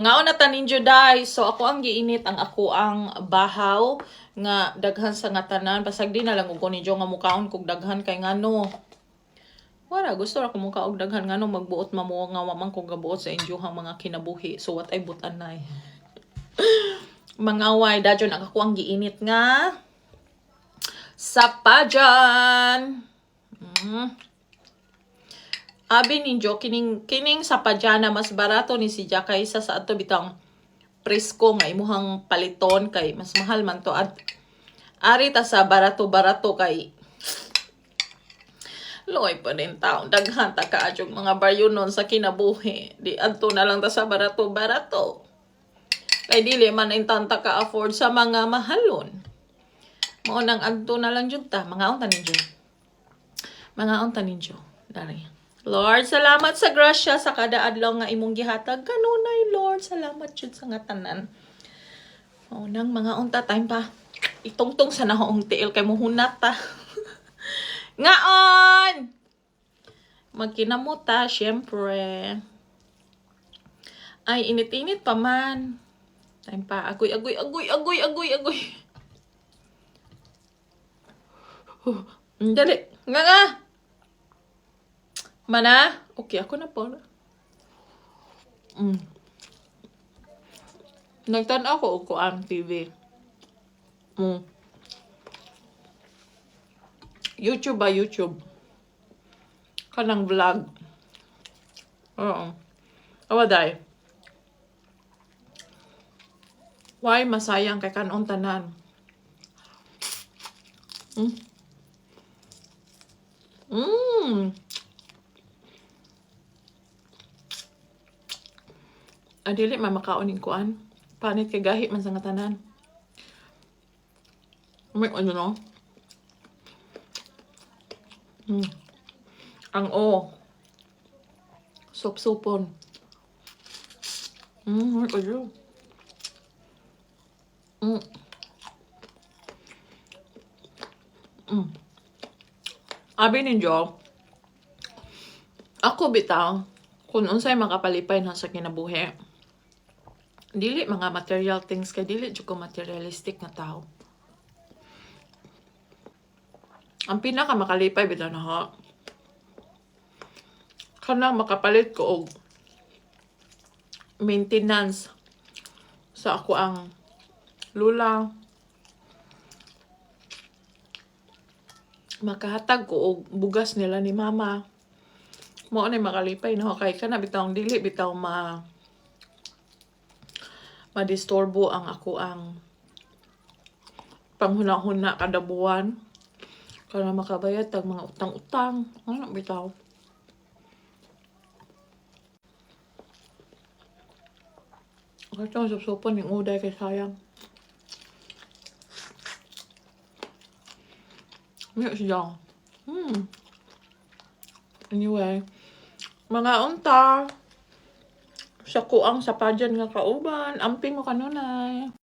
Ngaon na ta ninyo, day. So ako ang giinit ang ako ang bahaw nga daghan sa nga tanan. Basag di na lang og ko ninyo nga mukaon kog daghan kay ngano. Wala, gusto ra ko muka og daghan, ngano magbuot mamo nga wa man ko gabuot sa inyohang mga kinabuhi. So what ay butanay. Mangaway dajon ang ako ang giinit nga sapajan. Abi ninyo, kining kining sapadyana mas barato ni siya kaysa sa adto bitang presko nga imuhang paliton kay mas mahal man to at ari ta sa barato-barato kay loy pa rin taon daghan ta kaadyong mga baryonon sa kinabuhi, di adto na lang ta sa barato-barato kay dili man intanta ka afford sa mga mahalon. Mao nang adto na lang jud ta. Mga unta ninyo, mga unta ninyo dari. Lord, salamat sa grasya sa kada adlaw nga imong gihatag kanunay, Lord. Salamat jud sa nga tanan. Mao nang mga unta, time pa. Itungtong sa nahoong tiil kay muhunat ta. Ngaon! Magkinamuta, syempre. Ay, init-init pa man. Time pa. Agoy, agoy, agoy, agoy, agoy, agoy. Huh, dali. Nga nga. Mana? Okay, ako na po. Nagtan-aw ko og kuan TV. YouTube ba, YouTube? Kanang vlog. Oo. Awa day. Why masayang kay kanon tanan? Ah, dili man makaon ning kuan. Panit kay gahi man sa nga tanan. May ano no? Ang o. Sup-supon. Ayo. Abi ninyo, ako bitaw, kung unsay makapalipay na sa kinabuhi, dili mga material things kay dili jud ko materialistic nga tao. Ang pinaka makalipay bitaw na ha, kanang makapalit ko og maintenance sa ako ang lula, makahatag ko og bugas nila ni mama. Mao na makalipay no kay kana bitawng dili bitaw ma madisturbo ang ako ang panghuna-huna kada buwan para makabayad tag mga utang-utang ano bitaw. Katong supsupon yung uday kay sayang. Mute siya. Anyway, mga unta, sa kuang sa padyan nga kauban, amping mo kanunay.